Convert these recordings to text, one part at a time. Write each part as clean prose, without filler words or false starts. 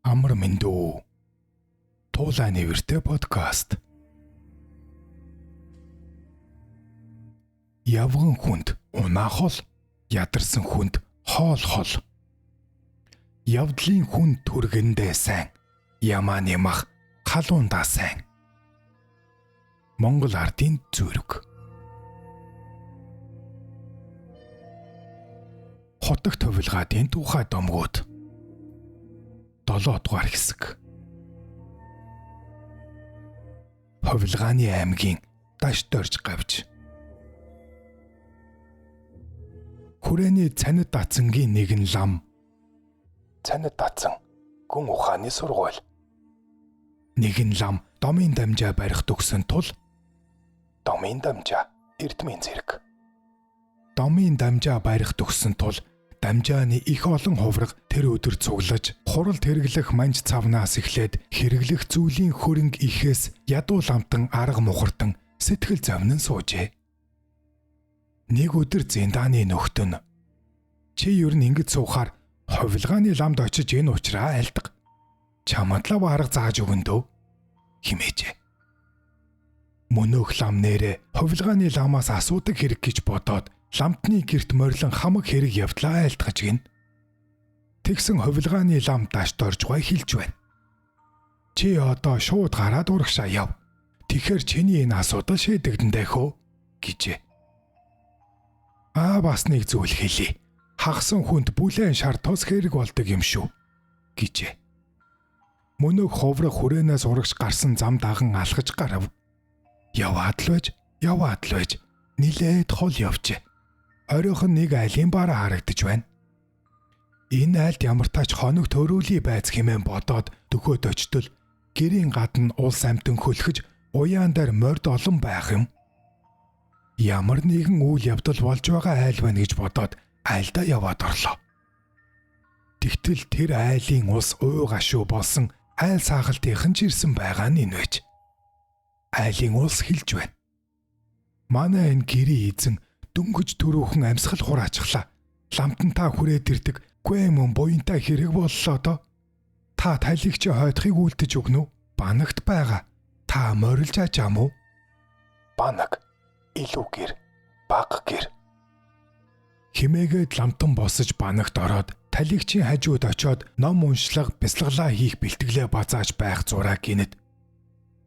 Амар мэндүү. Туулай нэртэй подкаст. Явган хүнд унаа хол, ядарсан хүнд хоол хол. Явдлын хүн түргэндээ сайн, ямааны мах халуундаа сайн. Монгол ардын зүрэг. Хотог товилгаадын тухай домгууд. 7 дугаар хэсэг. Хувилгааны аймгийн даш дорж гавж. Хүрээний цанид дацангийн нэгэн лам. Цанид дацан гүн ухааны сургууль. Нэгэн лам домын дамжаа барих төгсөн тул домын дамжаа эрдмийн зэрэг. Домын дамжаа барих төгсөн тул дамжааны их олон хувраг тэр өдөр цуглаж хуралд хэрэглэх манж цавнаас эхлээд хэрэглэх зүйлийн хөрөнгө ихээс ядуу ламтан арга мухартан сэтгэл зовнон суужээ. Нэг өдөр зиндааны нөхд нь чи ер нь ингэж суухаар хувилгааны ламд очиж энэ уучраа айлдаг. Чамдлав арга зааж өгөн дөө химээжээ. Мөнөөх лам нэрэ хувилгааны ламаас асуудаг хэрэг гэж бодоод ламтны герт морилон хамаг хэрэг явдлаа айлтгаж гин. Тэгсэн хувилгааны лам дашд орж гой хэлж байна. Чи одоо шууд гараад урагшаа яв. Тэгэхээр чиний энэ асуудал шийдэгдэн дэх үү гэжээ. Аа бас нэг зүйл хэлье. Хагсан хүнд бүлээн шар тус хэрэг болдог юм шүү гэжээ. Мөнөөх ховрох хүрээнээс урагш гарсан зам даган алхаж гарав. Яваад л байж нилээд хол явжээ. Оройхон нэг айлын бараа харагдаж байна. Энэ айлд ямар тач хоног төрүүлий байц хэмээн бодоод дөхөөд очтол гэрийн гадна улс амтан хөлхөж уяан дээр морд олон байх юм. Ямар нэгэн үйл явдал болж байгаа айл байна гэж бодоод айлдаа яваад орлоо. Тэгтэл тэр айлын ус уу гашуу болсон айл саахалтынхан ч ирсэн байгаа нь энэ байж. Айлын улс хэлж байна. Манай энэ гэрийн эзэн дөнгөж түрүүхэн амьсгал хураачихлаа. Ламтантаа хүрээд ирдэг гүй мөн буянтай хэрэг боллоо доо. Та талигч хойдохыг үлдэж өгнө үү? Банагт байгаа. Та морилж ачаам уу? Банаг, илүү гэр, баг гэр. Химээгээд ламтан босож банагт ороод талигчийн хажууд очиод ном уншлага бясалгалаа хийх бэлтгэлээ базааж байх зураа гинэд.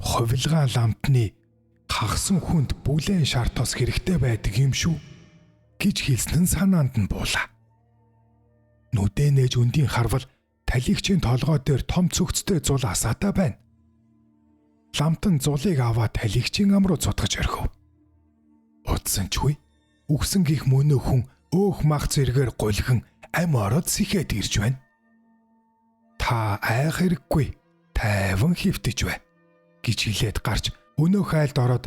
Хувилгаан ламтны хагсан хүнд бүлээн шар тос хэрэгтэй байдаг юм шүү гэж хэлсэн нь санаанд нь буулаа. Нүдээ нээж өндийн харвал талигчийн толгой дээр том цөгцтэй зул асаатай байна. Ламтан зулыг аваад талигчийн ам руу цутгаж орхив. Утсан ч үгүй. Үхсэн гих мөнөө хүн өөх мах зэрэгээр гулган ам ороод сэхэд ирж байна. Та айх хэрэггүй. Тайван хөвтөж бай гэж хэлээд гарч өнөөх айлд ороод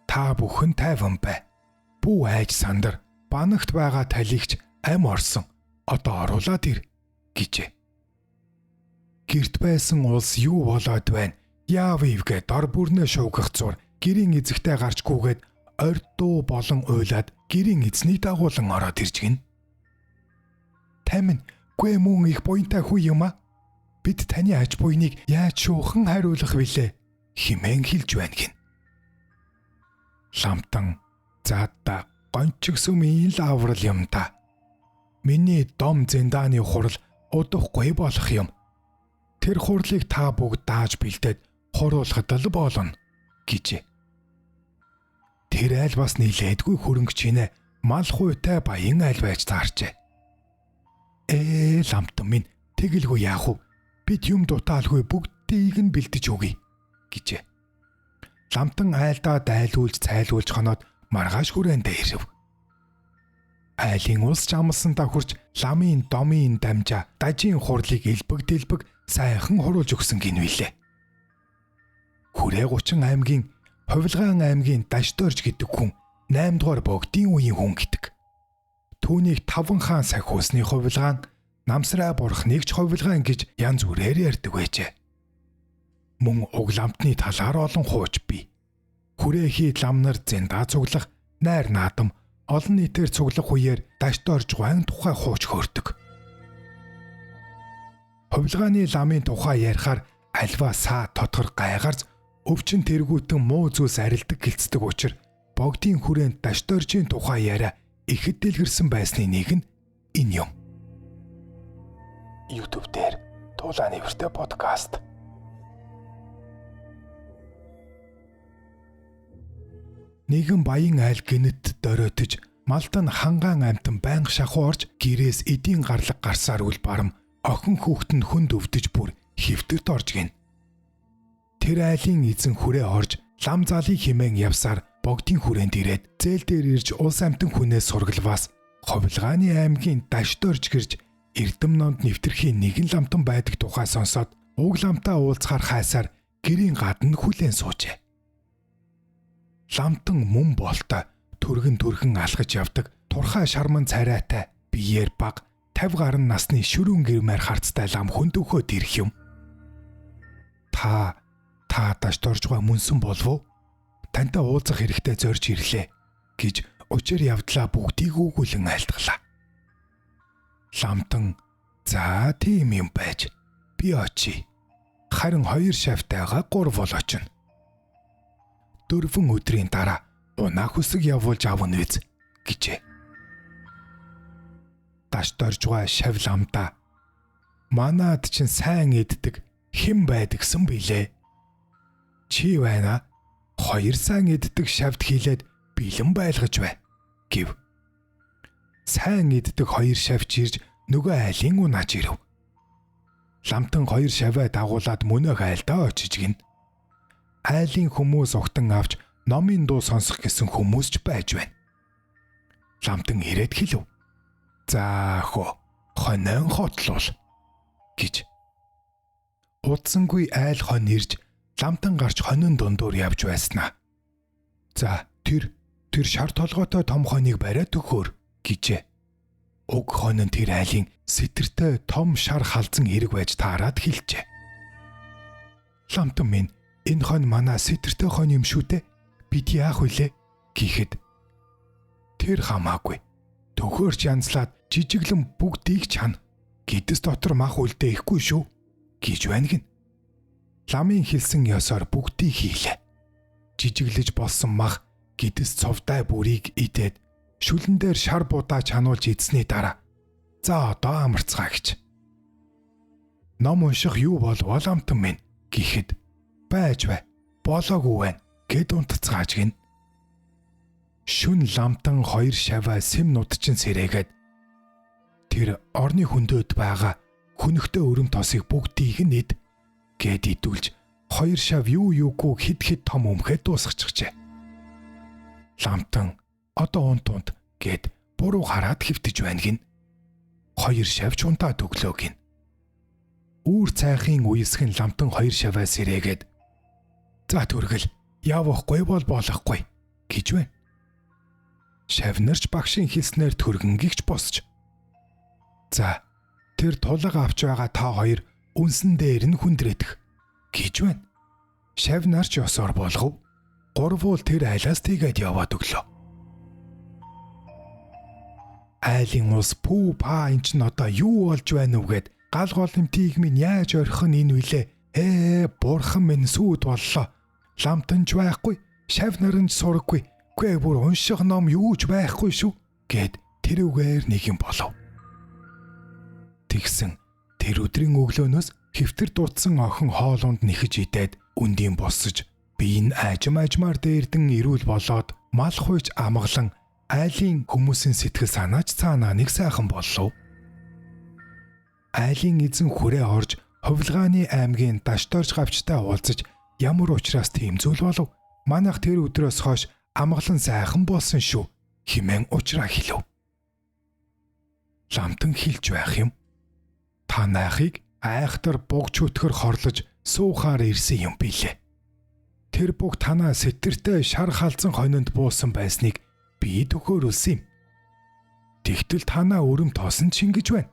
та бүхэн тайван бай. Бүү айж сандар банагт байгаа талигч ам орсон. Одоо оруулаад ир гэжээ. Гэрт байсан улс юу болоод байна? Яав ивгэ дор бүрнээ шуугах зур гэрийн эзэгтэй гарч гүгээд орд дуу болон уйлаад гэрийн эзнийг дагуулan ороод ирж гин. Таймин гүй мөн их буянтай хүү юм а? Бид таны аж буйныг яаж шуухан хариулах вүлээ? Химэн хэлж байна гин. Ламтан заадда гончиг сүмийн л аврал юм та. Миний дом зэндааны хурал удахгүй болох юм. Тэр хурлыг та бүгд дааж бэлдээд хуруулахад л болно гэжээ. Тэр айл бас нийлээдгүй хөрөнгө чинээ мал хуйтай баян айл байж таарчээ. Ламтан минь тэгэлгүй яах вэ? Бид юм дутаалгүй бүгдийг нь бэлдэж өгье гэжээ. Ламтан айлдаа дайлуулж цайлуулж хоноод маргааш хүрээндээ ирэв. Айлын улс чамлсантаа хурж ламын домын дамжаа дажийн хурлыг элбэг дэлбэг сайхан хуруулж өгсөн гинвэлээ. Хүрээ 30 аймгийн Хувилгаан аймгийн Дашдорж гэдэг хүн 8 дугаар богдын үеийн хүн гэдэг. Түүнийг 5 хаан сахиусны хувилгаан, намсраа бурхныг ч хувилгаан гэж янз бүрээр ярьдаг байжээ. Мөн уг ламтны талаар олон хууч бий. Хүрээхий лам нар зэндаа цуглах, найр наадам, олон нийтээр цуглах үеэр Дашдорж гуайн тухай хууч хөөрдөг. Хувилгааны ламын тухай ярихаар альва саа тодгор гайгарч өвчин тэргүүтэн муу зүйлс арилдаг гэлцдэг учир богдын хүрээнд Дашдоржийн тухай яриа ихэд дэлгэрсэн байсны нэг нь энэ юм. YouTube дээр Тулааны нэртэй подкаст. Нэгэн баян айл гинэт дөрөөтөж малдан хангаан амтан байнга шахуу орж гэрээс эдийн гарлаг гарсаар үл барам охин хүүхэд нь хүнд өвдөж бүр хэвтэрт орж гин. Тэр айлын эзэн хүрээ орж лам залыг химэн явсаар богдын хүрээнд ирээд зээл дээр ирж улс амтан хүнээс сургалваас Хувилгааны аймгийн Дашдорж гэрж Эрдэм номд нэвтэрхийн нэгэн ламтан байдаг тухай сонсоод уг ламтаа уулзахаар хайсаар гэрийн гадна хүлээн суужээ. Ламтан мөн болтой түргэн түрхэн алхаж явдаг турхай шарман царайтай биеэр баг 50 гаруй насны шөрүүн гэрмээр харцтай лам хөндөхөд ирэх юм. Та Дашдоржгой мөнсөн болов уу? Тантай уулзах хэрэгтэй зорж ирлээ гэж учир явдлаа бүгдийг өгүүлэн айлтгалаа. Ламтан за тийм юм байж би очие. Харин 2 шавтайгаа 3 бол очино. 4 өдрийн дараа унаа хүсэг явуулж авна биз гэжээ. Дашдоржгой шав ламдаа манад чинь сайн иддэг хэн байдагсан билээ. Чи байна 2 сайн иддэг шавд хилээд бэлэн байлгаж бай гэв. Сайн иддэг 2 шавч ирж нөгөө айлын унааж ирэв. Ламтан 2 шаваа дагуулад мөнөөх айлдаа очиж гин. Айлын хүмүүс угтан авч номын дуу сонсох гэсэн хүмүүс ч байж байна. Ламтан ирээд хэлв. За хөө хонон хотлуул гэж. Удсангүй айл хон ирж ламтан гарч хонин дундуур явж байснаа. За тэр шар толгойтой том хоныг бариад төхөөр гэжээ. Уг хон нь тэр айлын сэтэртэй том шар халзан эрэг байж таарад хэлжээ. Ламтан минь энэ хон манай сэтэртэй хон юм шүү дээ. Бид яах вүлээ гэхэд тэр хамаагүй. Төхөөрч янзлаад жижиглэн бүгдийг чана. Гэдэс дотор мах үлдээхгүй шүү гэж байна гин. Ламын хэлсэн ёсоор бүгдийг хийлээ. Жижиглэж болсон мах гэдэс цовдай бүрийг идээд шүлэн дээр шар будаа чануулж идсэний дараа за одоо амарцгаа гэж. Ном унших юу болов ламтан минь гэхэд байж бай болоогүй байна гэд унтцгааж гин. Шүн ламтан 2 шаваа сэм нудчин сэрээгээд тэр орны хүндөөд байгаа хөнөхтэй өрөм тосыг бүгдийг нь ид гэд идүүлж 2 шав юу юугүй хид хид том өмхөд дуусгачихжээ. Ламтан одоо унт унт гэд буруу хараад хэвтэж байна гин. 2 шавч унтаа төглөө гин. Үүр цайхын үесхэн ламтан 2 шаваа сэрээгээд за төргөл явахгүй бол болохгүй гэж байна. Шавнарч багшийн хэлснээр төргөн гихч босч. За тэр тулга авч байгаа та хоёр үнсэн дээр нь хүндрээдэх гэж байна. Шавнарч ёсоор болгов. Гурвуул тэр айлаас тийгээд яваад өглөө. Айлын улс пүү па эн чинь одоо юу болж байна вэ гэд гал голомтыг минь яаж орхих нь энэ вүлээ. Бурхан минь сүйд боллоо. Ламтанч байхгүй, шав наранч сураггүй. Үгүй бүр унших ном юу ч байхгүй шүү гэд тэрүүгээр нэг юм болов. Тэгсэн тэр өдрийн өглөөнөөс хэвтэр дутсан охин хоолунд нэхэж идээд үндийн босож бие нь ажим ажмаар дээрдэн эрүүл болоод мал хуйч амгалан айлын хүмүүсийн сэтгэл санаач цаанаа нэг сайхан боллоо. Айлын эзэн хүрээ орж Хувилгааны аймгийн Дашдорж гавчтай уулзаж ямар ухраас тийм зүйл болов? Манайх тэр өдрөөс хойш амгалан сайхан болсон шүү хэмээн учраа хэлв. Ламтан хэлж байх юм. Та найхыг айхтар буг чөтгөр хорлож суухаар ирсэн юм билээ. Тэр буг танаа сэтэртэй шар халзан хонинд буусан байсныг би төхөөрөлсөн юм. Тэгтэл танаа өрөм тосон чингэж байна.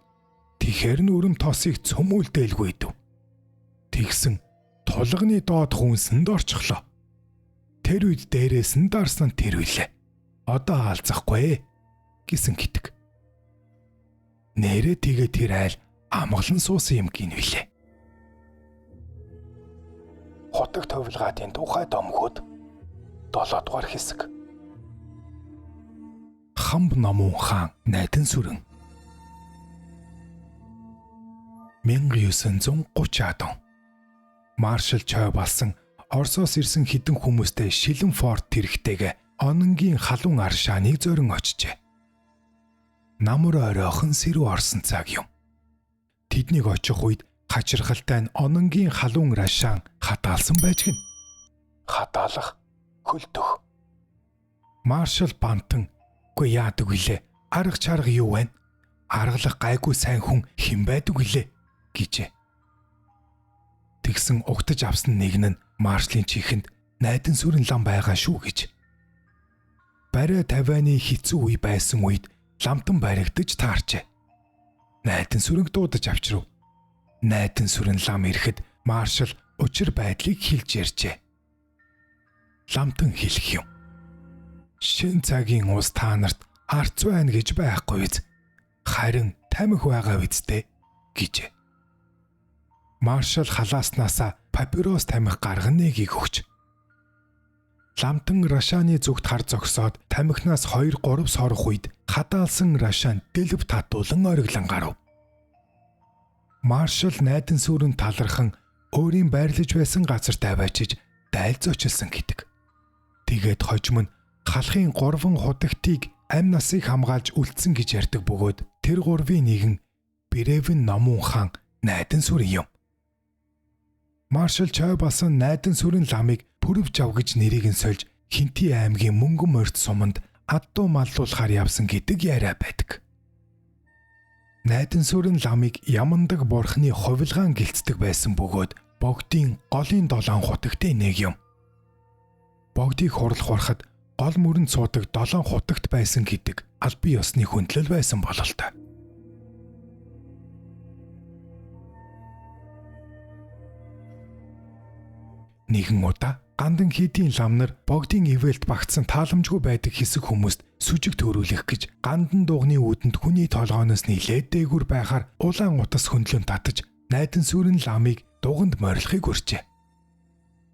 Тэгэхээр нь өрөм тосыг цөмүүлдээлгүй идэв. Тэгсэн тулганы доод хүнсэнд орчихлоо. Тэр үед дээрээс нь дарсан тэр үлээ. Одоо алзахгүй гэсэн гитэг. Нэрээ тэгээ тэр айл амгалан суусан юм гинвэлээ. Хотог товлгаатын тухай домгууд 7 дугаар хэсэг. Хамб номун хаан Найдан сүрэн 1930-ад он Маршал Чой болсон Оросоос ирсэн хэдэн хүмүүстэй Шилэн форт тэрэгтэйг Ононгийн халуун аршааныг зорин очжээ. Намар оройхон сэрүү орсон цаг юм. Тэднийг очих үед хачирхалтай нь Ононгийн халуун рашаан хатаалсан байж гин. Хатаалах, хөлдөх. Маршал Бантан үгүй яадаг вүлээ? Арга чарга юу вэ? Аргалах гайгүй сайн хүн хэн байдаг вүлээ гэжээ. Тэгсэн угтаж авсан нэг нь маршлын чихэнд Найдан сүрэн лам байгаа шүү гэж. Барай тавианы хэцүү үе байсан үед ламтан баригдаж таарчээ. Найдан сүрэнг дуудаж авчрав. Найдан сүрэн лам ирэхэд маршал учир байдлыг хэлж ярьжээ. Ламтан хэлэх юм. Шин цагийн ус та нарт арц байна гэж байхгүй биз. Харин тамхи байгаа биз дээ гэжээ. Маршал халааснасаа папирос тамхи гаргана нэгийг өгч. Ламтан рашааны зүгт хар зогсоод тамхинаас 2 3 сорох үед хадаалсан рашаан дэлб татуулан ориглон гарав. Маршал Найдан сүрэн талархан өөрийн байрлаж байсан газар тавиачиж дайл зочилсан гэдэг. Тэгээд хожим нь халахын 3 худагтыг амь насыг хамгаалж үлдсэн гэж ярьдаг бөгөөд тэр гурвын нэгэн Брэвэн номун хаан Найдан сүрэн юм. Маршал Чой болсон Найдан сүрэн ламыг Пүрэв жав гэж нэрийг нь сольж Хинти аймгийн мөнгөн морьд суманд аддуу маллуулахаар явсан гэдэг яриа байдаг. Найдан сүрэн ламыг ямандаг бурхны хувилгаан гэлцдэг байсан бөгөөд богдын голын долоон хутагтай нэг юм. Богдыг хурлах барахад гол мөрөнд суудаг долоон хутагт байсан гэдэг албан ёсны хүндлэл байсан бололтой. Нэгэн удаа Гандан хийдийн лам нар богдын ивэлт багтсан тааламжгүй байдаг хэсэг хүмүүст сүжиг төрүүлэх гэж гандан дуугны үүдэнд хүний толгооноос нилээд дээгүр байхаар улаан утас хөндлөн татаж Найдан сүрэн ламыг дуганд морилохыг урьжээ.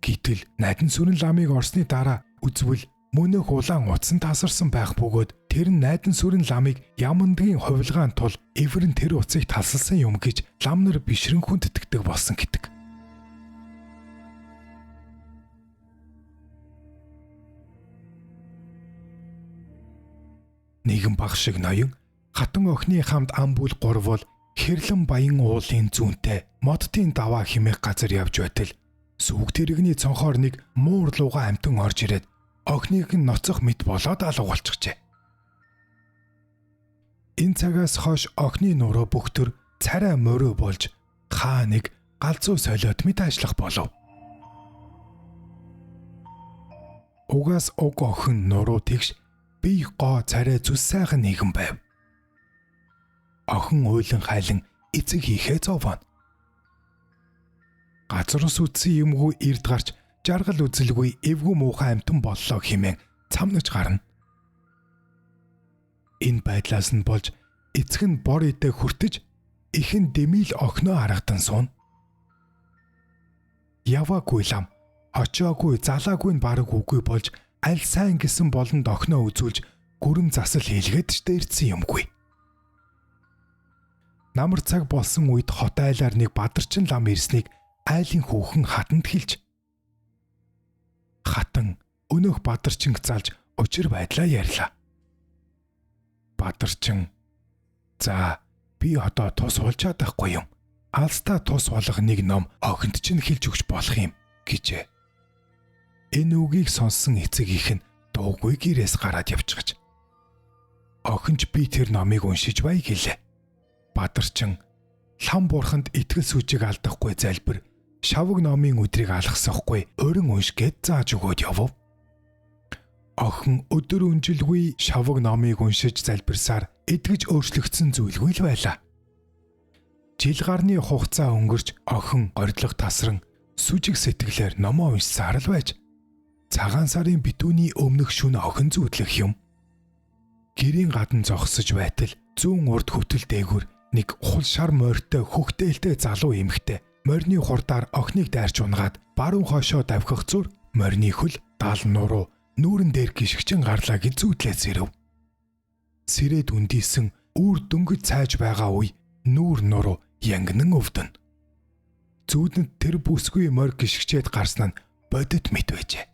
Гэтэл Найдан сүрэн ламыг орсны дараа үзвэл мөнөөх улаан утсан тасарсан байх бөгөөд тэр нь Найдан сүрэн ламыг ямандгийн хувилгаан тул эврэн тэр утсыг талсалсан юм гэж лам нар бишрэн хүндэтгдэг болсон гэдэг. Нэгэн баг шиг ноён хатан охины хамт ам бүл гурвол Хэрлэн баян уулын зүүнтэй моддын даваа химээх газар явж байтал сүг тэрэгний цонхоор нэг муур луга амтан орж ирээд охиныг нь ноцох мэт болоод алга болчихжээ. Энэ цагаас хойш охины нуруу бөхтөр царай морой болж хаа нэг галзуу солиот мэт ажиллах болов. Угаас уг охин нуруу тэгш бие гоо царай зүс сайхан нэгэн байв. Охин уйлан хайлан эцэг хийхээ зовооно. Газар ус үтсэн юмгүй эрд гарч жаргал үзэлгүй эвгүй муухай амтан боллоо хэмээн цамнаж гарна. Энэ байдлаас нь болж эцэг нь бор идэ хүртэж ихэн дэмийл охиноо аргадан сууна. Яваагүй лам очоогүй залаагүй нь бараг үгүй болж аль сайн гэсэн болонд охиноо үзүүлж гүрэм засал хийлгээд ч дээрдсэн юмгүй. Намар цаг болсон үед хот айлаар нэг бадарчин лам ирснийг айлын хүүхэн хатанд хэлж. Хатан өнөөх бадарчинг залж учир байдлаа ярьлаа. Бадарчин за би одоо тус болж чадахгүй юм. Алстаа тус болох нэг ном охинд чинь хэлж өгч болох юм гэжээ. Энэ үгийг сонссон эцэг их нь дуугүй гэрээс гараад явчихж. Охин ч би тэр номыг уншиж бай гэлээ. Бадарчин лам бурханд итгэл сүжиг алдахгүй залбир шавг номын өдрийг алгасахгүй өрн унш гээд зааж өгөөд явв. Охин өдөр өнжилгүй шавг номыг уншиж залбирсаар эдгэж өөрчлөгдсөн зүйлгүй л байлаа. Жил гарны хугацаа өнгөрч охин горилго тасран сүжиг сэтгэлээр номоо уншсаар л байж цагаан сарын битүүний өмнөх шөнө охин зүүдлэх юм. Гэрийн гадна зогсож байтал зүүн урд хөтөл дээгүр Нэг хул шар морьтой хөхтээлтэй залуу эмэгтэй морины хурдаар охиныг дайрч унгаад баруун хойшоо давхих зур морины хөл дал нуруу нүүрэн дээр гიშгчин гарлаа гэж зүүдлээ сэрэв. Сэрээд үндийсэн үүр дөнгөж цайж байгаа үе нүүр нуруу янгинан өвдөн. Зүүдэнд тэр бүсгүй морь гიშгчээд гарсан нь бодит мэт байжээ.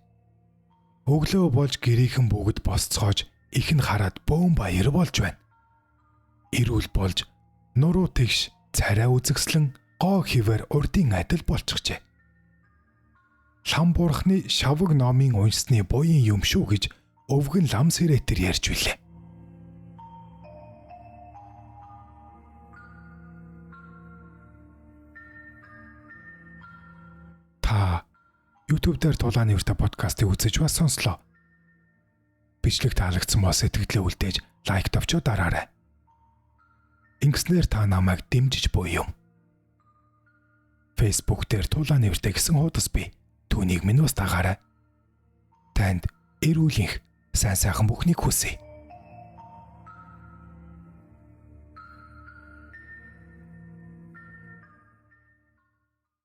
Өглөө болж гэрийнхэн бүгд босцоож их нь хараад бөөн баяр болж байна. Эрүүл болж нуруу тэгш царай үзэгслэн гоо хിവэр урдын адил болчихжээ. Лам бурхны шавг номын уншсны буян юм шүү гэж өвгөн лам сэрэтэр ярьж билээ. Та YouTube дээр Тулааны үртэ подкастыг үзэж бас сонслоо. Бичлэг таалагдсан бол сэтгэлдээ үлдээж лайк товчоо дараарай. Ингэснээр та намайг дэмжиж буй юм. Facebook дээр Тулааны үртэ гэсэн хуудас бий. Түүнийг минь бас дагаарай. Танд эрүүл энх, сайн сайхан бүхнийг хүсье.